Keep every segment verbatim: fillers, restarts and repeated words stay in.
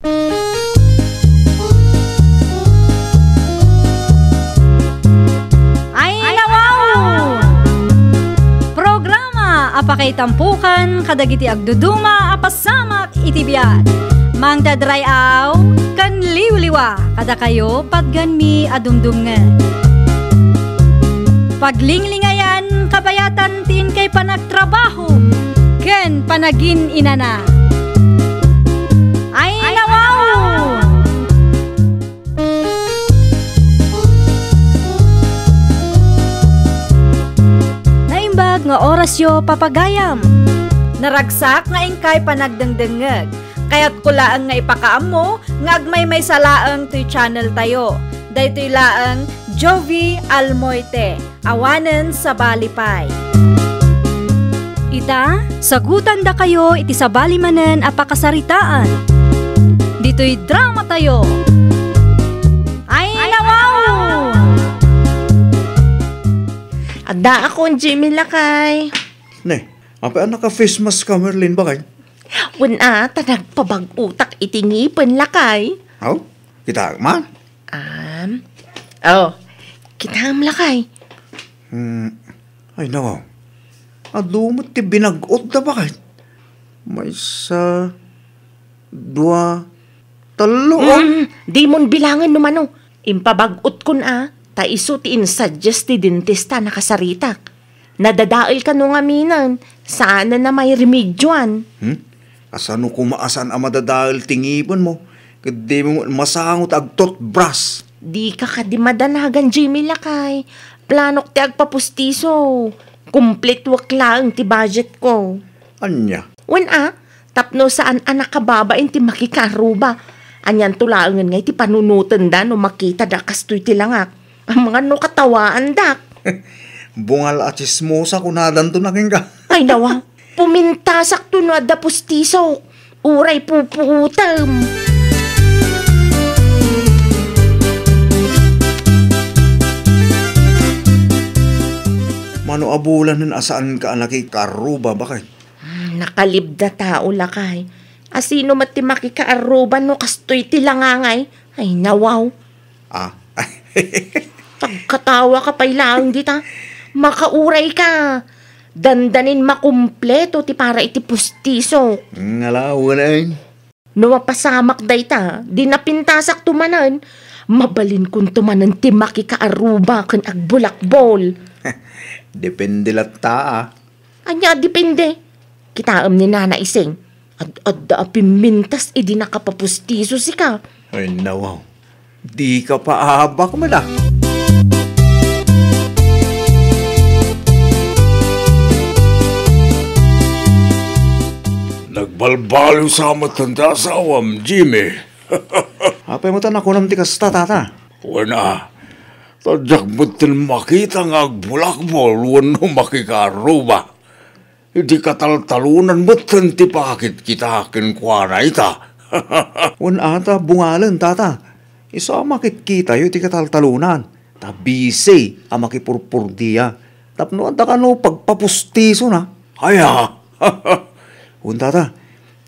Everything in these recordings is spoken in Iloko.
Ay, nawaw! Programa a pakaitampukan kadagiti agduduma a pasamak iti biag. Mangdadray-aw ken liwliwa kadakayo patgenmi a dumdumngeg. Paglinglingayan kabayatan ti inkay panagtrabaho ken panagin-inana. Ay, nawaw! Naimbag nga orasyo, papagayam. Naragsak nga inkay panagdengdengngeg. Kayatko laeng nga ipakaammo nga agmaymaysa laeng toy channel tayo. Daytoy laeng Jovi Almoite. Awanen sabali pay. Ita, sagutandakayo iti sabali manen a pakasaritaan. Ditoy drama tayo. Ay, nawaw! Addaakon, Jimmy lakay. Ne, apay a naka-face mask ka, Merlin, bakay? Wen a, ta nagpabag-otak iti ngipen lakay. Aw, kita man? Um, oh, kitaem lakay. Hmm, ay, nawaw. Adu met ti binag-ot da, bakit? Maysa, dua, tallo, oh. Mm, dimon bilangen no mano. Impabag-otkon a, ta isu ti insuggest ti dentista a nakasaritak. Nadadael kano ngaminen, saanen a mairemedioan. Hmm? Kasano koma a saan a madadael ti ngipenmo, ket dimo met masango ti agtoothbrush? Dika kadi madanagan, Jimmy lakay. Planok ti agpapustiso. Kumpletoek laeng ti budgetko. Ania? Wen a, tapno saan a nakababain ti makikaaruba. Anianto laengen nga iti panunotenda no makitada kastoy ti langak. Amangan no katawaandak. Bungal a tsismosa kunadanto na kenka. Ay, nawa. Pumintasakto no adda pustiso. Uray pupuotem. Mano a bulanen a saanka a nakikaaruba, bakit? Hmm, nakalibda tao, lakay. A sino met ti makikaaruba no kastoy ti langangay? Ay, nawaw. Ah. Pagkatawa ka pay laeng dita. Makauray ka. Dandanin makumpleto ti para iti pustiso. Ngalawen ay. No mapasamak dayta, di napintasakto manen, mabalinkonto manen ti makikaaruba ken agbulakbol. Depende latta, ah. Ania a depende? Kitaem ni Nana Ising. Ad-adda a pimmintas idi nakapapustiso sika. Ay, nawaw. Dika paabak met a. Nagbalbaliw sa met ti asawam, Jimmy. Apay met a nakunam ti kasta, tata? Wen a, ta diak metten makita nga agbulakbol wenno makikaaruba. Idi kataltalonan metten ti pakitkita kenkuana ita. Wen a ta bungalen, tata. Isu a makitkitayo iti kataltalonan. Ta busy a makipurpurdia. Tapno adda kano pagpapustisona. Aya. Wen, tata,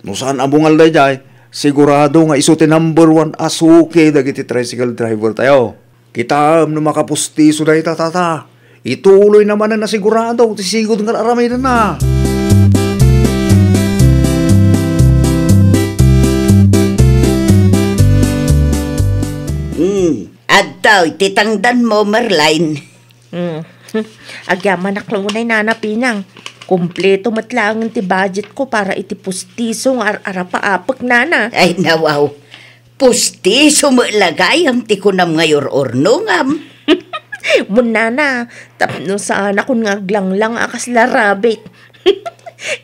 no saan a bungal daydiay, sigurado nga isu ti number one a suki dagiti tricycle driver tayo. Kitaem no makapustiso dayta, tata. Ituloy na manen a sigurado ti sigud nga ar-aramidenna. Hmm, adtoy ti tangdanmo, Merline. Hmm. Agyamanak la unay, Nana Pinang. Kompleto met laengen ti budget ko para iti pustiso nga ar-arapaapek, Nana. Ay, nawaw. Pustiso met la gayam ti kunam nga ur-urnongam. Wen, Nana, tapno saanakon nga aglanglang a kasla rabbit.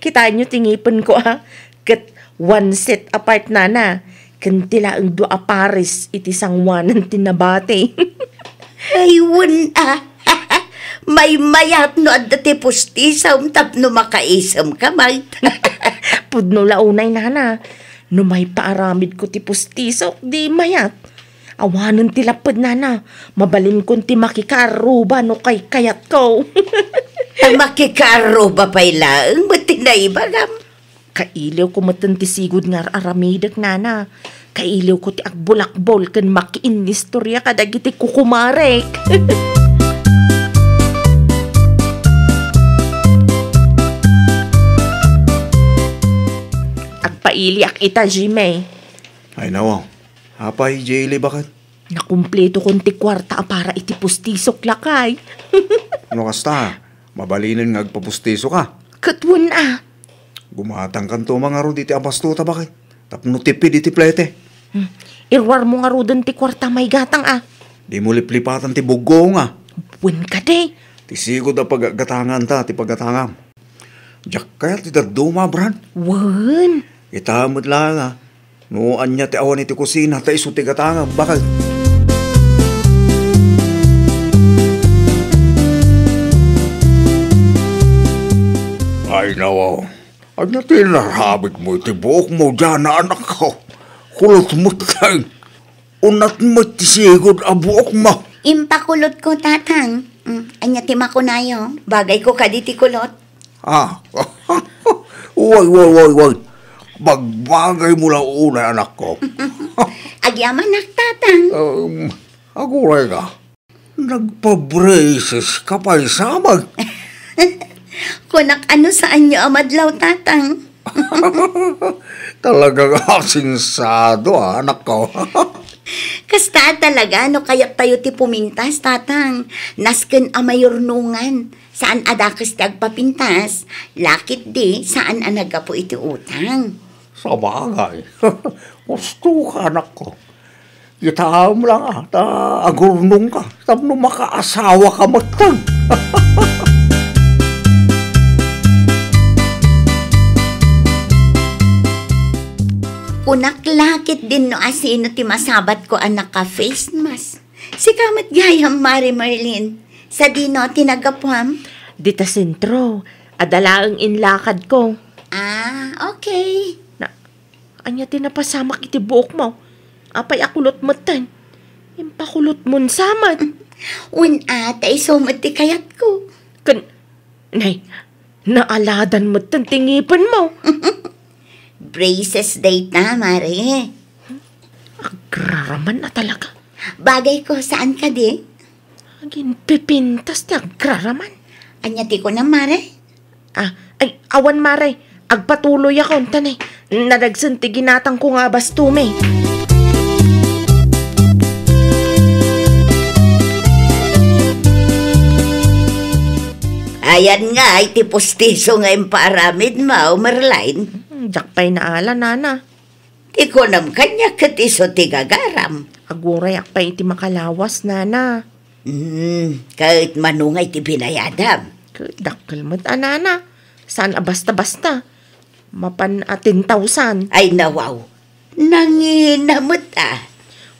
Kitaenyo ti ngipenko, a. Ket one set apart, Nana. Ken ti laeng dua a pares iti sangoanan ti nabati. Ay, wen a. Maymayat no adda ti pustisam tapno makaisemka met. Pudno la unay, Nana. No maipaaramidko ti pustisok, di mayat. Awanen ti lapped, Nana. Mabalinkon ti makikaaruba no kaykayatko. Makikaaruba pay laeng met ti naibagam. Kailiwko metten ti sigud nga ar-aramidek, Nana. Kailiwko ti agbulakbol ken makiinnistoria kadagiti kukumarek. Agpailiak ita, Jimmy. Ay, nawaw. Apay, Jay, baket? Nakumpletokon ti kuarta a para iti pustisok, lakay. No kasta, mabalinen nga agpapustisoka. Ket wen a. Gumatangkanto man ngarud iti abasto ta, baket, tapno tipid iti plete. Hmm. Iruarmo ngaruden ti kuarta, maigatang a. Dimo liplipatan ti buggonga. Wen kadi. Ti sigud a paggatanganta ti paggatangam. Diak kayat ti dadduma, Bran. Wen. Ita met laeng a. No ania ti awan iti kusina, ta isu ti gatangam, baket. Ay, nawaw. Ania ti inaramidmo iti buokmo, Jana, anakko? Kulot met laeng. Unat met ti sigud a buokmo. Impakulotko, Tatang. Mm, ania ti makunayo? Bagayko kadi ti kulot? Ah. Way, way, way, way. Bagbagaymo la unay, anakko. Agyamanak, Tatang. Um, aguray ka. Nagpa-braces ka pay sa amak. Kunak, ano, saanyo a madlaw, Tatang? Talagang asensado, ah, anak ko. Kasta talaga no kayat tayo ti pumintas, Tatang. Nasken a mayurnongan. Saan a dakes ti agpapintas, lakit di saan a naggapu iti utang. Sabagay. Husto ka, anak ko. Kitaem lang, ah, ta agurnong ka, tapno makaasawa ka metten. Kunak lakit din no asino ti masabatko a naka-face mask. Sika met gayam, Mare Merlin. Sadino ti naggapuam? Dita sentro. Adda laeng inlakadko. Ah, okay. Na, Ania ti napasamak iti buokmo? Apay a kulot metten? Impakulotmon sa met. Wen a, ta isu met ti kayatko. Ken, nay, naaladan metten ti ngipenmo. Braces dayta, Mare. Agraraman a talaga. Bagayko, saan kadi? Aginpipintas ti agraraman. Ania ti kunam, Mare? Ah, ay, awan, Mare. Agpatuloyakon, ta nay, nadagsen ti ginatangko nga abastumi. Ayan nga iti pustiso nga impaaramidmo, Merlin. Hmm, diak pay naala, Nana. Ti kunam kaniak ket isu ti gagaram. Agurayak pay iti makalawas, Nana. Hmm, ket mano nga iti binayadam? Ket dakkel met a, Nana. Saan a basta-basta. Mapan a ten thousand. Ay, nawaw. Nangina met a.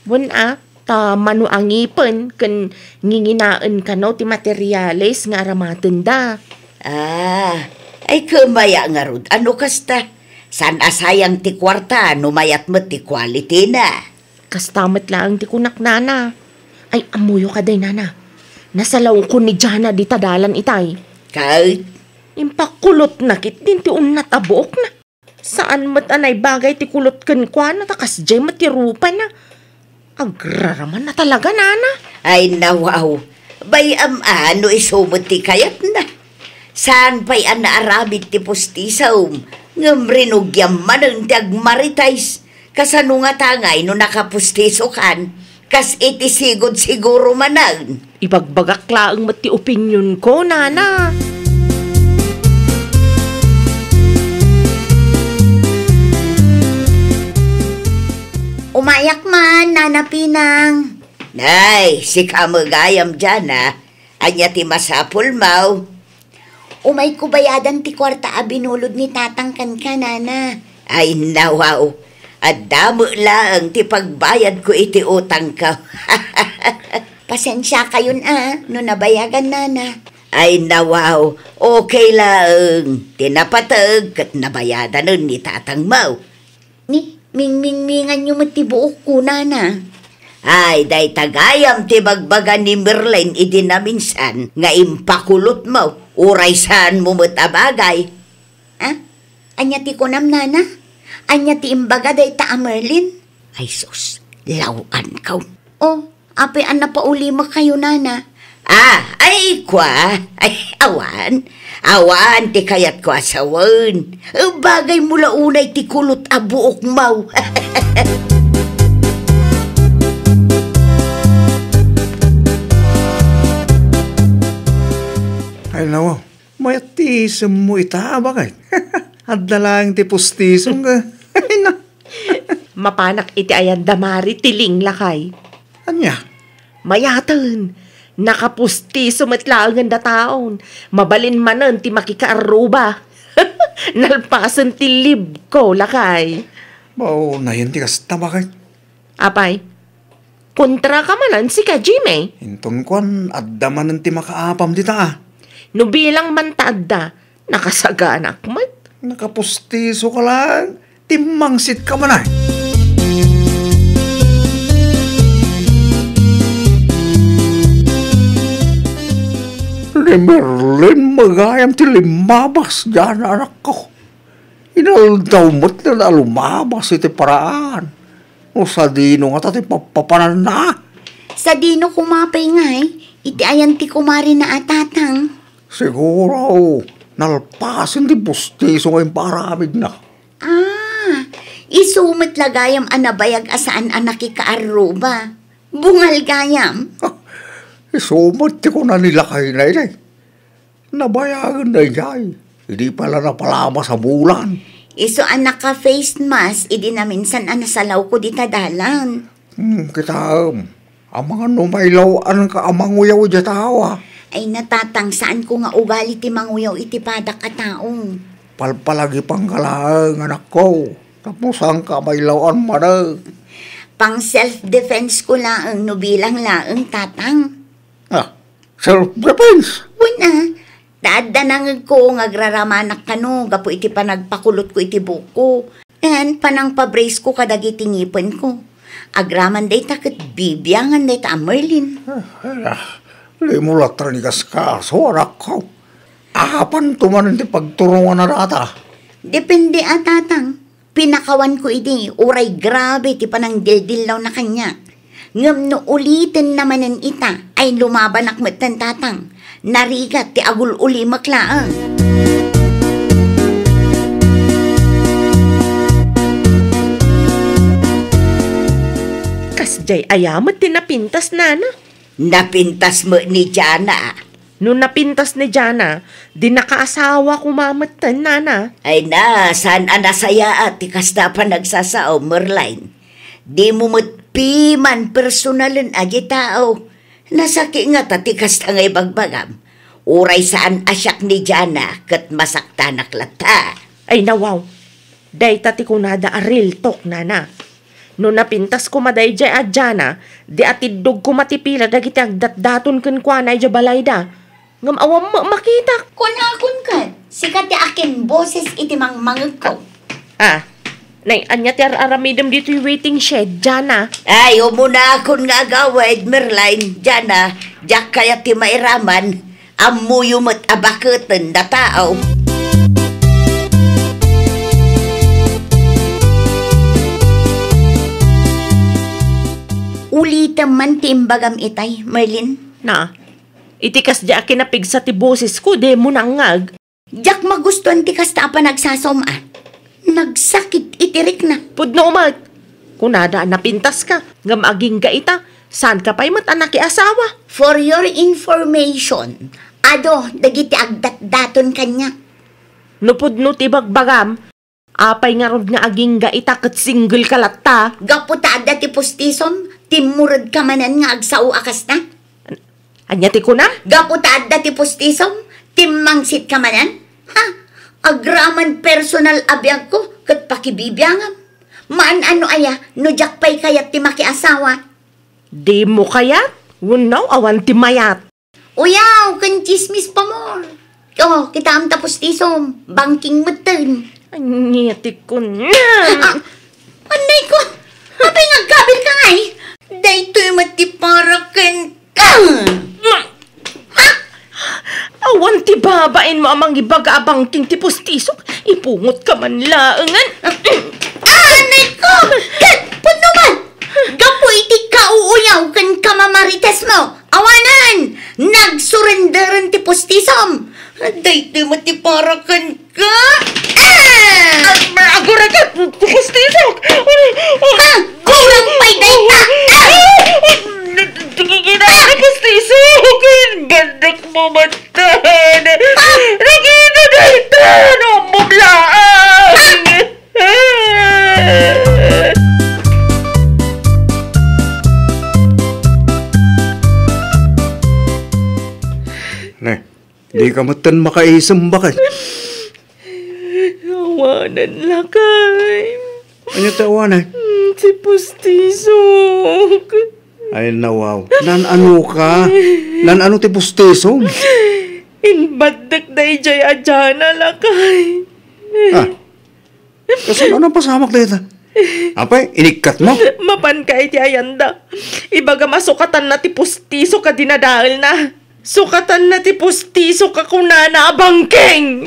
Wen a, ta mano a ngipen ken nginginaen kano ti materiales nga aramatenda. Ah, ay, kemaya ngarud a no kasta. Saan a sayang ti kuarta no mayat met ti quality na. Kasta met laeng ti kunak, Nana. Ay, ammoyo kadi, Nana. Nasalawko ni Jana dita dalan itay. Ket? Impakulotna ketdin ti unnat a buokna. Saan met a naibagay ti kulot kenkuana ta kasdiay met ti rupana. Agraraman a talaga, Nana. Ay, nawaw. Bay-am a no isu met ti kayatna. Saan pay a naaramid ti pustisom, ngem rinugiam manen ti agmarites. Kasano ngata ngay no nakapustisokan? Kas iti sigud siguro manen. Ibagbagak laeng met ti opinionko, Nana. Umayak man, Nana Pinang. Nay, sika met gayam diay, a. Ania ti masapulmo? Umayko bayadan ti kuarta a binulod ni Tatang kenka, Nana. Ay, nawaw. Adda met laeng ti pagbayadko iti utangko. Pasensiakayon a no nabayagan, Nana. Ay, nawaw. Okay laeng. Ti napateg ket nabayadanen ni tatangmo. Ni, mingmingminganyo met ti buokko, Nana. Ay, dayta gayam ti bagbaga ni Merlin idi naminsan nga impakulotmo, uray saanmo met a bagay. Ha? Ania ti kunam, Nana? Ania ti imbaga dayta a Merlin? Ay sus, law-anko. Oh, apay a napaulimekayo, nana? Ah, ay, kua. Ay, awan. Awan ti kayatko a sawen. Bagaymo la unay ti kulot a buokmo. Ay, nawa. Mayat ti isemmo ita, bakit? Adda laeng ti pustiso nga. Ay, na. Mapanak iti ayan da Mari Tiling, lakay. Ania? Mayaten. Nakapustiso met laengen da taon. Mabalin manen ti makikaarruba. Nalpasen ti libko, lakay. Bao, nayen ti kasta, bakit? Apay, kontra ka manen sika, Jimmy? Inton kuan, adda manen ti makaapam dita, a. No bilang man ta adda, nakasaganak met. Nakapustiso ka lang, timmangsit ka man, ay. Ni Merlin, magayam ti limabas, diyan, anakko. Inaldaw met na lumabas iti paraan. No sadino ngata ti papapananna? Sadino koma pay ngay, iti ayan ti kumarina a tatang? Siguro, nalpasen ti pustiso nga impaaramidna. Ah, isu met la gayam a nabayag a saan a nakikaarruba. Bungal gayam. Isu met ti kuna ni lakayna, idi. Nabayagen daydiay. Idi pay la napalabas a bulan. Isu a naka-face mask idi naminsan a nasalawko dita dalan. Hmm, kitaem. Amangan no mailaw-anka a manguyaw idiay tao, a. Ay, natatang, saanko nga ugali ti manguyaw iti padak a tao. Palpalagipangka laeng, anakko. Tapno saanka a mailaw-an manen. Pang self-defense ko laeng no bilang laeng, tatang. Ah, self-defense? Wen a, ta adda nangegko nga agraramanak kano gapu iti panagpakulotko iti buokko, ken panangpabracesko kadagiti ngipenko. Agraman dayta ket bibiangan dayta a Merlin. Ah, ah, limo latta ni kaskaso, anakko. Apanto manen ti pagturongana data? Depende a, tatang. Pinakawanko idi, uray grabe ti panangdildillawna kaniak. Ngem no ulitenna manen ita, ay lumabanak metten, tatang. Narigat ti agul-ulimek laeng. Kasdiay aya met ti napintas, nana? Napintas met ni Jana. No napintas ni Jana, di nakaasawa koma metten, nana. Ay na, saan a nasayaat ti kasta a panagsasao, Merlin. Dimo met piman personalen a di tao. Nasakit ngata ti kasta nga ibagbagam. Uray saan a siak ni Jana ket masaktanak latta. Ay, nawaw. Dayta ti kunada a real talk, nana. No napintas koma daydiay a Jana, di atiddog koma ti pila dagiti agdatdaton kenkuana idiay balayda. Ngem awan met makitak. Kunakon ket, sika ti akin boses iti mangmangegko. Ah, nay, ania ti ar-aramidem ditoy waiting shed, Jana? Ay, umunakon nga agawid, Merlin, Jana, diak kayat ti mairaman. Ammoyo met a baketen da tao. Ulitem man ti imbagam itay, Merlin. Na, iti kasdiay a kinapigsa ti bosesko, dimo nangngag. Diak magustuan ti kasta a panagsasaom, a. Nagsakit iti rikna. Pudno met. Kunada a napintaska, ngem agingga ita, saanka pay met a nakiasawa. For your information, adu dagiti agdatdaton kaniak. No pudno ti bagbagam, apay ngarud nga agingga ita ket singleka latta? Gapu ta adda ti pustisom, timmuredka manen nga agsao a kasta? Ania ti kuna? Gapu ta adda ti pustisom, timmangsitka manen? Ha? Agraman personal a biagko ket pakibibiangam. Maan-ano aya no diak pay kayat ti makiasawa? Dimo kayat? Wenno awan ti mayat? Uyaw, ken tsismis pay more. O, kitaem ta pustisom, bangking metten. Ania ti kunam? Ah, anay ko, apay nga agkabilka ngay? Daytoy met ti para kenka. Ha? Awan ti babainmo a mangibaga a bangking ti pustisok, ipungotka man laengen. Ah, anay ko! Ket, pudno mo! Pustisom! Daytoy met ti para kenka! Ah! Aguray ka! Pustisok! Ah! Kurang pay dayta! Ah! Pustisok! Bandak mo matan! Nakita dayta! Numbog laang! Ne, di ka metten makaisem, baket? Awanen, lakay. Ania ti awanen? Mm, ti pustisok. Ay, nawaw. Nan-ano ka? Nan-ano ti pustisom? Inbaddek daydiay a Jana, lakay. Ah, kasano a napasamak dayta? Apay, inikkat mo? Mapanka iti ayanda. Ibagam a sukatanna ti pustiso ken dinadaelna. Sukatanna ti pustiso ken kunana a bangking.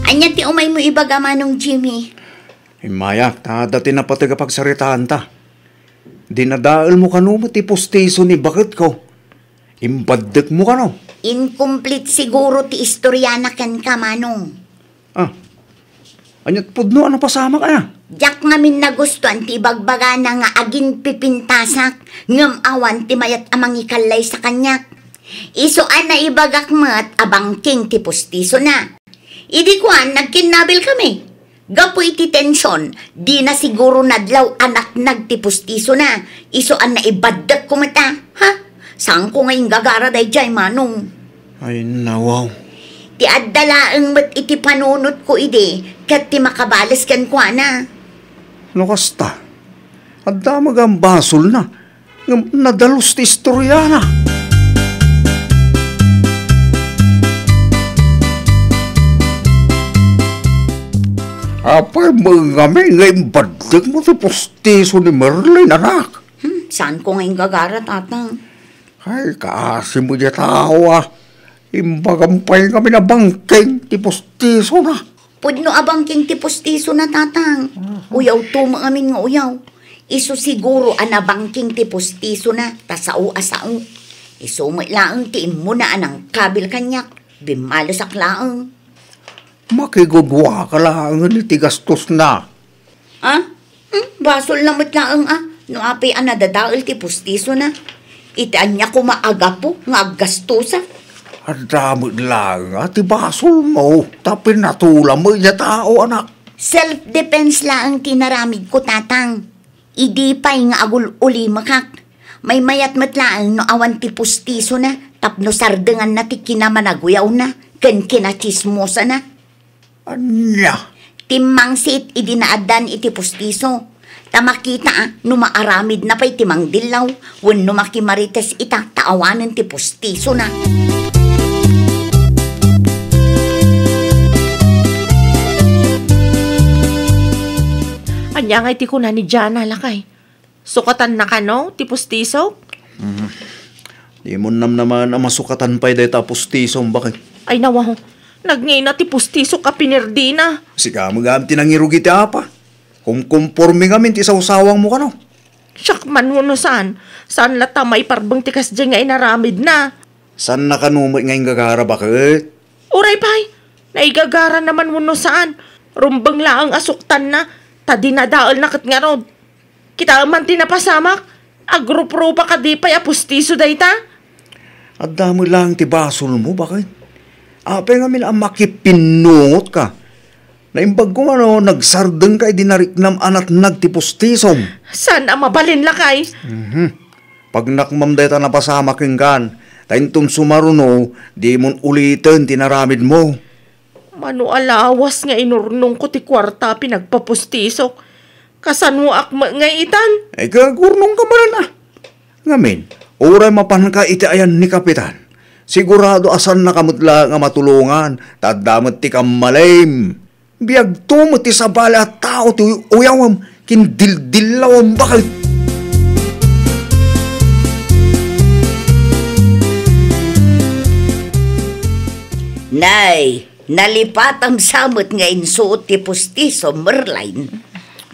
Ania ti umaymo ibaga, Manong Jimmy? Immayak, ta adda ti napateg a pagsaritaanta. Dinadaelmo kano met ti pustiso ni baketko. Imbaddekmo kano. Incomplete siguro ti istoriana kenka, Manong. Ah, ania ti pudno a napasamak, aya? Diak ngamin nagustuan ti ibagbagana nga aginpipintasak, ngem awan ti mayat a mangikallaysa kaniak. Isu a naibagak met a bangking ti pustisona. Idi kuan, nagkinnabil kami. Gapu iti tension, dina siguro nadlaw a natnag ti pustisona. Isu a naibaddekko met a, ha? Saanko nga inggagara daydiay, Manong. Ay, nawaw. Ti adda laeng met iti panunotko idi, ket ti makabales kenkuana. No kasta, adda met a basolna. Ngem nadalus ti istoriana. Apay met ngamin nga imbaddekmo ti pustiso ni Merlin, anak? Hmm, saanko nga inggagara, Tatang? Ay, kaasi met diay tao, a. Imbagam pay ngamin a bangking ti pustisona. Pudno a bangking ti pustisona, Tatang. Uyawto met ngamin nga uyaw. Isu siguro a nabangking ti pustisona, ta sao a sao. Isu met laeng ti immuna a nangkabil kaniak. Bimmalesak laeng. Makigudua ka laengen iti gastosna. Ah? Hmm? Basolna met laeng a no apay a nadadael ti pustisona. Iti ania koma a gapu nga aggastosa? Adda met laeng a ti basolmo, ta pinatulam met diay tao, anak. Self-defense laeng ti inaramidko, Tatang. Idi pay nga agul-ulimekak, maymayat met laeng no awan ti pustisona tapno sardenganna ti kinamanaguyawna ken kinatsismosana. Ania? Timmangsit idi naaddan iti pustiso. Ta makita a no maaramidna pay ti mangdillaw wenno makimarites ita ta awanen ti pustisona. Ania ngay ti kuna ni Jana, lakay? Sukatanna kano ti pustisok? Mhm. Dimon namnamaen a masukatan pay dayta a pustisom, baket. Ay, nawaw. Nagngina ti pustisok a pinirdina. Sika met gayam ti nangirugi ti apa. Kumkumporme ngamin ti sawsawangmo kano. Siak man wenno saan? Saan latta maiparbeng ti kasdiay nga inaramidna? Saanna kano met nga inggagara, baket? Uray pay, naigagara naman wenno saan. Rumbeng laeng a suktanna, ta dinadaelna ket ngarud. Kitaem man ti napasamak, agruprupa kadi pay a pustiso dayta? Adda met laeng ti basolmo, baket. Apay ngamin a makipinnungotka? Naimbag koma no nagsardengka idi nariknam a natnag ti pustisom. Saan a mabalin, lakay? Mhm. Pagnakmam dayta napasamak kenkan, ta inton sumaruno, dimon uliten ti naramidmo. Mano a lawas nga inurnongko ti kuarta a pinagpapustisok. Kasanoak met ngay itan? Ay, kagurnongka manen a. Ngamin, uray mapanka iti ayan ni Kapitan, sigurado a saannaka met laeng a matulongan, ta adda met ti kammalim. Biagto met ti sabali a tao ti uy-, uyawem ken dildillawem, baket. Nay, nalipatam sa met nga insuot ti pustiso, Merlin.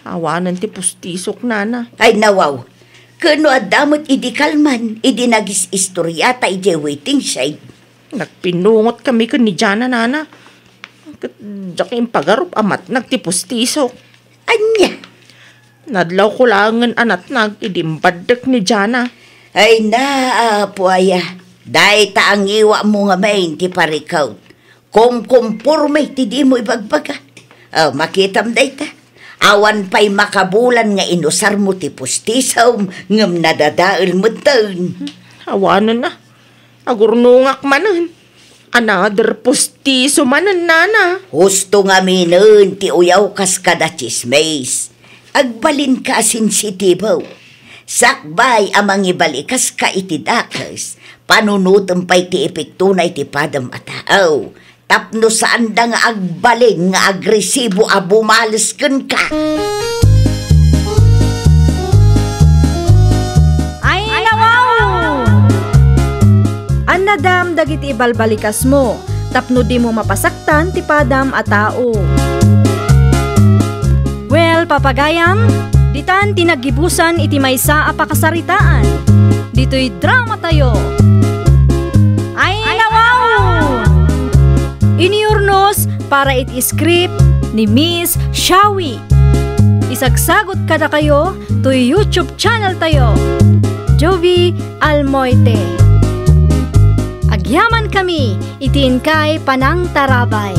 Awanen ti pustisok, nana. Ay, nawaw. Ken no adda met idi kalman, idi nagis-istoriata idiay waiting shed. Nagpinnungotkami ken ni Jana, nana. Ket diak impagarup a matnag ti pustisok. Ania? Nadlawko laengen a natnag idi imbaddek ni Jana. Ay na, Apo aya. Dayta a ngiwatmo ngamin ti parikut. Kumkumporme ti dimo ibagbaga. O, makitam dayta. Awan pay makabulan nga inusarmo ti pustisom ngem nadadael metten. Awanen a. Agurnongak manen. Another pustiso manen, nana. Husto ngaminen ti uyaw kas kada tsismis. Agbalinka a sensitibo. Sakbay a mangibalikas ka iti dakes, panunotem pay ti epektona iti padam a tao. Tapno saanda nga agbalin nga agresibo a bumales kenka. Ay, nawaw! Annadam dagiti ibalbalikasmo tapno dimo mapasaktan ti padam a tao. Well, papagayam, ditan ti naggibusan iti maysa a pakasaritaan. Ditoy dramatayo. Ay, nawaw! Iniurnos para iti script ni Miss Shawi. Isagsagot kadakayo toy YouTube channel tayo, Jovie Almoite. Agyaman kami iti inkay panangtarabay.